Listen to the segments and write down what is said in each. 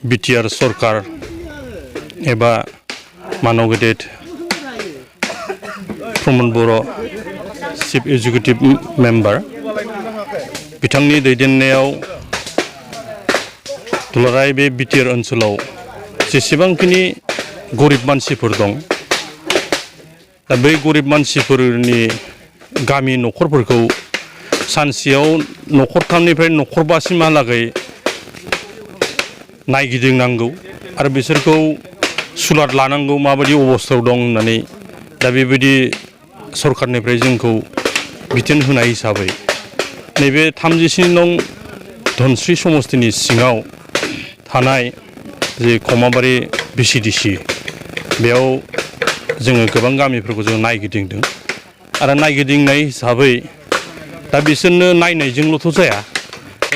BTR सरकार एबा मानव गेदेर प्रमोद बर' चिफ एग्जिकिउटिभ मेम्बार बिथांनि दैदेननायाव दुलाराय बे बिटिआर ओनसोलाव जेसेबांखिनि गरिब मानसिफोर दं दा बै गरिब मानसिफोरनि गामि न'खरफोरखौ सानसेयाव न'खरथामनिफ्राय न'खरबासिमहालागै नायगिदिंनांगौ आरो बिसोरखौ सुलाद लानांगौ माबायदि अबस्थायाव दं होननानै दा बेबायदि सरकारनिफ्राय जोंखौ बिथोन होनाय हिसाबै नैबे 37 नं धनस्रि समस्तिनि सिङाव थानाय जे खमाबारि बिसिडिसि बेयाव जोङो गोबां गामिफोरखौ जों नायगिदिंदों आरो नायगिदिंनाय हिसाबै दा बिसोरनो नायनायजोंल'थ' जाया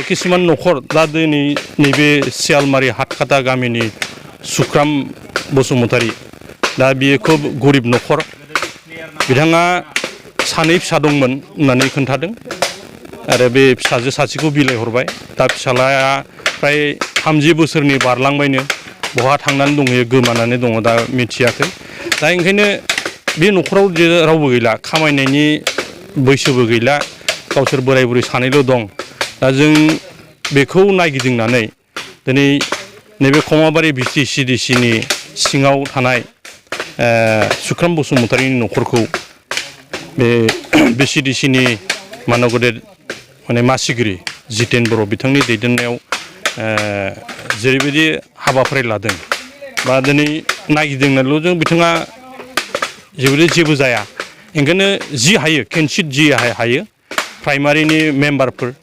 किसुमान न'खर दा दिनै नैबे सियालमारि हाटखाटा गामिनि सुख्राम बसुमतारी दा बियो खोब गरिब न'खर बिथाङा सानै फिसा दंमोन होननानै खोन्थादों आरो बे फिसाजो सासेखौ बिलाइहरबाय दा फिसालाया फ्राय 30 बोसोरनि बारलांबायनो बहा थांनानै दंहैयो गोमानानै दङ दा मिथियाखै दा ओंखायनो बे न'खराव रावबो गैला खामायनायनि बैसोबो गैला गावसोर बोराय बुरै सानैल' दं दा जों बेखौ नायगिदिंनानै दिनै नैबे खमाबारि बिसिडिसिनि सिङाव थानाय सुख्राम बसुमतारीनि न'खरखौ बे बिसिडिसिनि मानव गेदेर माने मासिगिरि जितेन बर' बिथांनि दैदेननायाव जेरैबायदि हाबाफारि लादों बा दिनै नायगिदिंनायल' जों बिथाङा जेबो जाया ओंखायनो जि हायो केनसिट जि हायो प्राइमारिनि मेम्बारफोर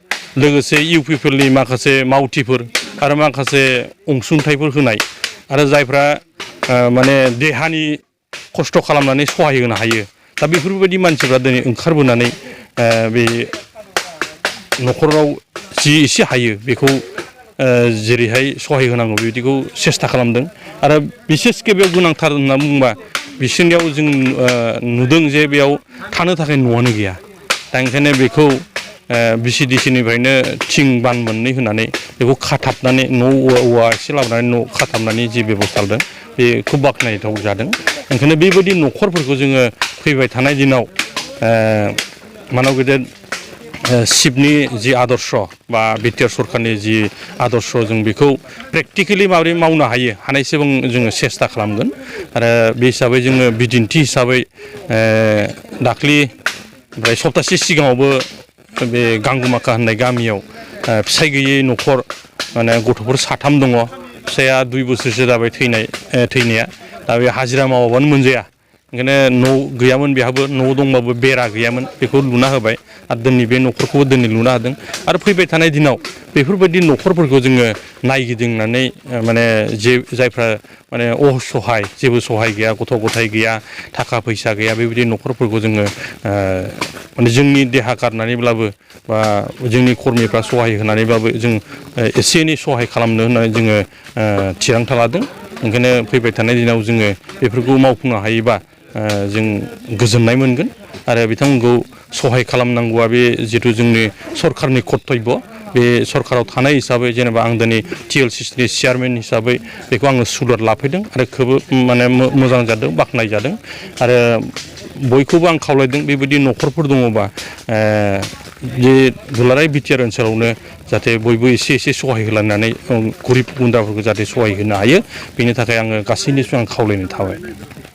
लोगोसे इउपिफोरनि माखासे मावथिफोर आरो माखासे अनसुंथाइफोर होनाय आरो जायफ्रा माने देहानि खस्थ' खालामनानै सहाय होनो हायो दा बेफोरबायदि मानसिफ्रा दिनै ओंखारबोनानै बे न'खराव जि एसे हायो बेखौ जेरैहाय सहाय होनांगौ बिदिखौ सेस्था खालामदों आरो बिसेसके बेयाव गोनांथार होनना बुंबा बिसोरनियाव जों नुदों जे बेयाव थानो थाखाय न'आनो गैया दा ओंखायनो बेखौ बिसिडिसिनिफ्रायनो थिं बान मोननै होनानै बेखौ खाथाबनानै न' औवा एसे लाबोनानै न' खाथाबनानै जि बेब'स्था लादों बे खोब बाख्नायथाव जादों ओंखायनो बेबायदि न'खरफोरखौ जोङो फैबाय थानाय दिनाव मानव गेदेर चिफनि जि आदर्श बा बिटिआर सरकारनि जि आदर्श जों बेखौ प्रेक्टिकेलि माबोरै मावनो हानायसेबां जोङो सेस्था खालामगोन आरो बे हिसाबै जोङो बिदिन्थि हिसाबै दाख्लि ओमफ्राय सप्तासे सिगाङावबो बे गांगुमाखा होननाय गामियाव फिसाय गैयै न'खर माने गथ'फोर 3 दङ फिसाया 2 बोसोरसो जाबाय थैनाया दा बे हाजिरा मावाबानो मोनजाया ओंखायनो न' गैयामोन बेहाबो न' दंबाबो बेरा गैयामोन बेखौ लुना होबाय आरो दिनै बे न'खरखौबो दिनै लुना होदों आरो फैबाय थानाय दिनाव बेफोरबायदि न'खरफोरखौ जोङो नायगिदिंनानै माने जायफ्रा माने असहाय जेबो सहाय गैया गथ' गथाय गैया थाखा फैसा गैया बेबायदि न'खरफोरखौ जोङो माने जोंनि देहा गारनानैब्लाबो बा जोंनि कर्मिफ्रा सहाय होनानैब्लाबो जों एसे एनै सहाय खालामनो होननानै जोङो थिरांथा लादों ओंखायनो फैबाय थानाय दिनाव जोङो बेफोरखौ मावफुंनो हायोबा जों गोजोननाय मोनगोन आरो बिथांमोनखौ सहाय खालामनांगौआ बे जिथु जोंनि सरकारनि कर्तब्य बे सरकाराव थानाय हिसाबै जेनेबा आं दिनै TLCनि चेयारमेन हिसाबै बेखौ आङो सुलाद लाफैदों आरो खोब माने मोजां जादों बाख्नाय जादों आरो बयखौबो आं खावलायदों बेबायदि न'खरफोर दङबा जे दुलाराय बिटिआर ओनसोलावनो जाहाथे बयबो एसे सहाय होलायनानै गरिब गुन्द्राफोरखौ जाहाथे सहाय होनो हायो बेनि थाखाय आङो गासैनिसिम आं खावलायनाय थाबाय।